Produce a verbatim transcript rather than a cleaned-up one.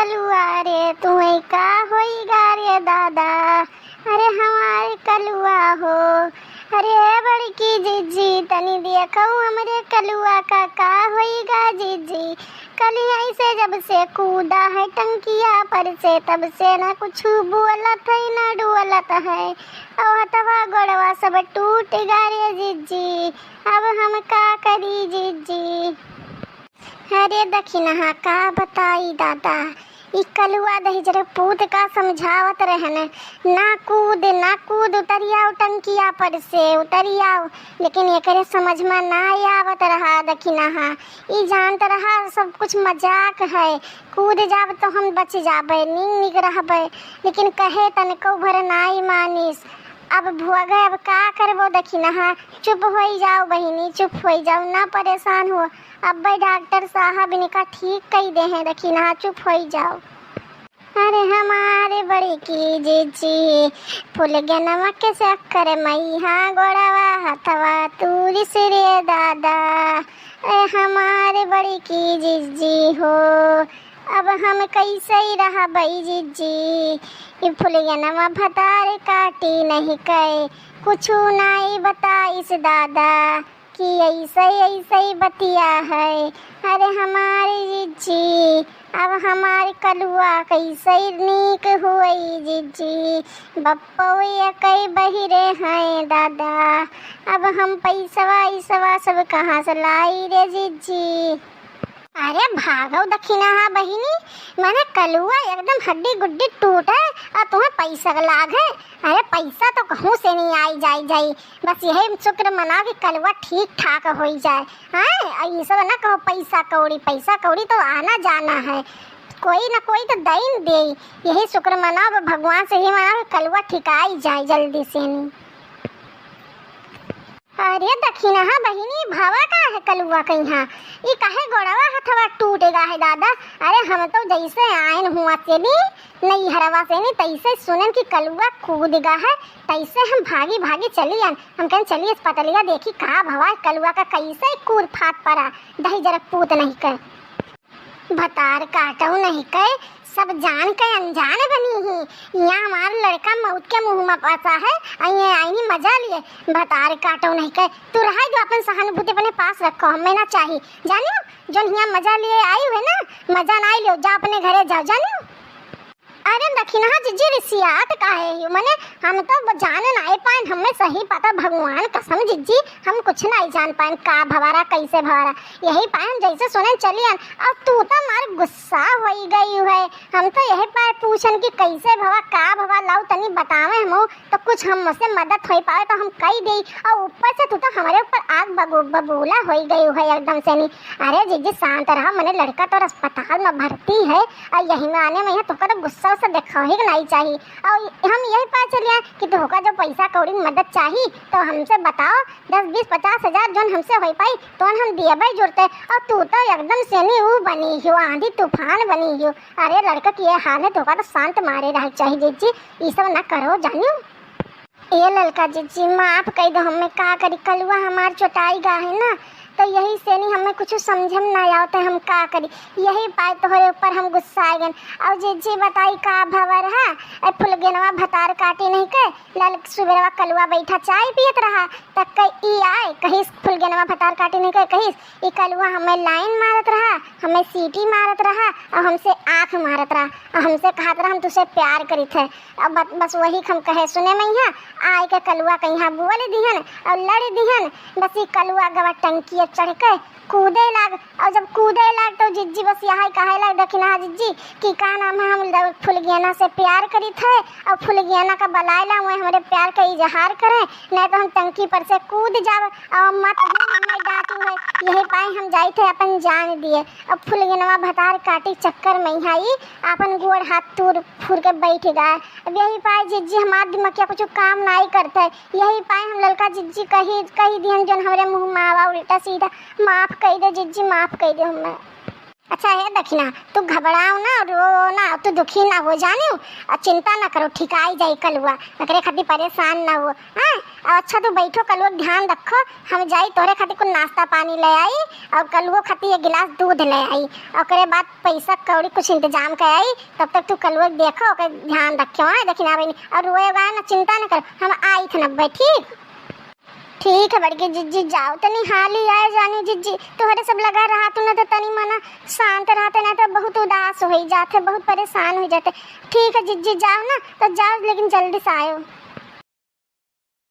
कलुआ रे, तुहई का होई गा रे दादा, अरे हमार कलुआ हो। अरे बड़की जिज्जी, तनी देखउ हमरे कलुआ का, का होई गा जिज्जी। कलिया से जब से कूदा है टंकिया पर से, तब से ना कुछ बोलत है ना डोलत है। और हथवा गोड़वा सब टूट गा रे जिज्जी, अब हम का करी जिज्जी। अरे दखिनहा, का बताई दादा, ई कलुआ दहिजर पूत का समझावत रहन, "ना कूद, ना कूद, उतरि आउ टंकिया पर से, उतरि आउ।" लेकिन एकरे समझ में ना आवत रहा दखिनहा, ई जानत रहा सब कुछ मजाक है, कूद जाब तो हम बच जाबे, नीक नीक रहबे, लेकिन कहे तनको भर नाई मानिस। अब भोगे, अब का करबो दखिनहा, चुप होई जाओ बहिनी, चुप होई जाओ, ना परेशान हो। अब्बे डॉक्टर साहब इनका ठीक कई देहें, दखिनहा चुप होई जाओ। अरे हमारे बड़की जिज्जी, फुलगेनवा के चक्कर मइहा गोड़वा हथवा तूरिस रे दादा। ए हमारे बड़की जिज्जी हो, अब हम कैसे ही रहबई जिज्जी। ई फुलगेनवा भतार काटी नहीं कहे, कुछु नाई बताइस दादा। कि ऐसे ऐसे बतिया है। अरे हमारी जिज्जी, अब हमार कलुआ कैसे नीक हुई जिज्जी। बप्पो एकई बहिरे हैं दादा, अब हम पैसवा इसवा सब कहाँ से लाई रे जिज्जी। अरे भागो दखिनहा बहिनी, माने कलुआ एकदम हड्डी गुड्डी टूट है और तुम्हें पैसा का लाग है। अरे पैसा तो कहूँ से नहीं आई जाई जाई, बस यही शुक्र मना कि कलुआ ठीक ठाक होई जाए। हाँ, और ये सब ना कहो पैसा कौड़ी, पैसा कौड़ी तो आना जाना है, कोई ना कोई तो दइन दे। यही शुक्र मनाओ, भगवान से ही मनाओ कि कलुआ ठिकाई जाए जल्दी से नहीं। अरे दखिनहा बहिनी, भवा का है कलुआ कइहाँ? ई काहे गोड़वा हथवा टूट गा है दादा? अरे हम तो जैसे आयन हुआ से नी, नैहरवा से नी, तैसे सुनन कि कलुआ कूद गा है, तैसे हम भागी भागी चली आन। हम कहन चली अस्पतालिया देखी का भवा कलुआ का, कैसे कूद फाट पड़ा, दहिजर पूत नहीं के। भतार काटउ नहीं के, सब जान के अनजान बनी ही। यहाँ हमार लड़का मौत के मुँह में फंसा है, अइहे आइनी मजा लिए। भतार काटउ नहीं के, तू रहा जो अपन सहानुभूति अपने पास रखो, हमें ना चाही। जानियो, जोन हियाँ मजा लिए आई हुए ना, मजा ना लियो, जा अपने घरे जाओ, जानियो। अरे दखिनहा जिज्जी रिसियात काहे ही, मने हम तो ब-, जाने नाई पाएन, हमें सही पता, भगवान कसम जिज्जी, हम कुछ नाई जान पाएन का भवारा, कैसे भवारा। यही पाएन जैसे सुने चलियन, अब तू तो मार गुस्सा होई गई है। हम तो यही पाए पूछन कि कैसे भवा, का भवा, लाओ तनी बतावे हमहू, तो कुछ हमसे मदद होई पावे तो हम कई देई, और ऊपर से तू तो हमारे ऊपर आग बबू-, बबूला होई गई है एकदम से नी। अरे जिज्जी शांत रहा, मने लड़का तो अस्पताल में भर्ती है, और यही माने में है, तोका तो गुस्सा उस्सा देखावे के नाई चाही। और हम यही पता चलिया कि तोहका जो पैसा कौड़ी मदद चाही, तो हमसे बताओ, दस, बीस, पचास हजार जोन हमसे होई पाई, तोन हम दियबे जुरते। और तू तो एकदम से नी ऊ बनी हो, आंधी तूफान बनी हो। अरे लड़का के ये हाल है, तोहका तो शांत मारे रहे चाही जिज्जी, ई सब ना करो जानियो। ए ललका जिज्जी, माफ कई दो हमें, का करी, कलुआ हमार चोटाई गा है ना, तो यही से नी हमें कुछ समझम ना आवत है, हम का करी, यही पाए तोहरे ऊपर हम गुस्सा आ गए। और जिज्जी बताई का भवर है, ए फुलगेनवा भतार काटी नहीं के, लल सुबेरवा कलुआ बैठा चाय पियत रहा, तक के ई आए, कहिस फुलगेनवा भतार काटी नहीं के, कहिस ई कलुआ हमें लाइन मारत रहा, हमें सीटी मारत रहा, और हमसे आँख मारत रहा, और हमसे कहत रहा हम तुझसे प्यार करित है। अब बस, बस वही हम कहे सुने में यहाँ आए के कलुआ कइहाँ बोल दिहन और लड़ दिहन। बस ई कलुआ गवा टंकी अब चढ़ के कूदे लाग, और जब कूदे लाग तो जिज्जी बस यहाँ कहे लाग, दखिनहा जिज्जी कि का नाम है, हम द-, फुलगियाना से प्यार करित है और फुलगियाना का बलाए ला, वह हमारे प्यार का इजहार करे, नहीं तो हम टंकी पर से कूद जाब और मत ही हमें डांटू है। यही पाए हम जाइत है अपन जान दिए। अब फुलगियाना भतार काटी चक्कर में यहाँ ई अपन गोड़ हाथ तूर फूर के बैठ गए। अब यही पाए जिज्जी हमार दिमकिया कुछ काम नाई करत है। यही पाए हम ललका जिज्जी कही, कही दिहन जोन हमरे मुँह में आवा उल्टा सीधा, माफ कई दे जिज्जी, माफ कई दे हमें। अच्छा हे दखिना, तू घबड़ाओ ना, रो ना, तू दुखी ना हो जानियो, और चिंता ना करो, ठिकाई जाई कलुआ, ओकरे खातिर परेशान ना हो। हाँ, और अच्छा तू बैठो, कलुआ के ध्यान रखो, हम जाई तोहरे खातिर कुछ नाश्ता पानी ले आई, और कलुओ खातिर एक गिलास दूध ले आई, और ओकरे बाद पैसा कौड़ी कुछ इंतजाम कर आई। तब तक तू कलुआ के देखो, ओकर ध्यान रखियो। हाँ दखिना बहिनी, और रोए गाए ना, चिंता ना करो, हम आई थे नब्बे, ठीक? ठीक है बड़की जिज्जी, जाओ तनी हाली आए जानी जिज्जी, तोहरे सब लगा रहा तू ना तो तनी मना शांत रहते, ना तो बहुत उदास हो जाते, बहुत परेशान हो जाते। ठीक है जिज्जी, जाओ ना तो जाओ, लेकिन जल्दी से आयो।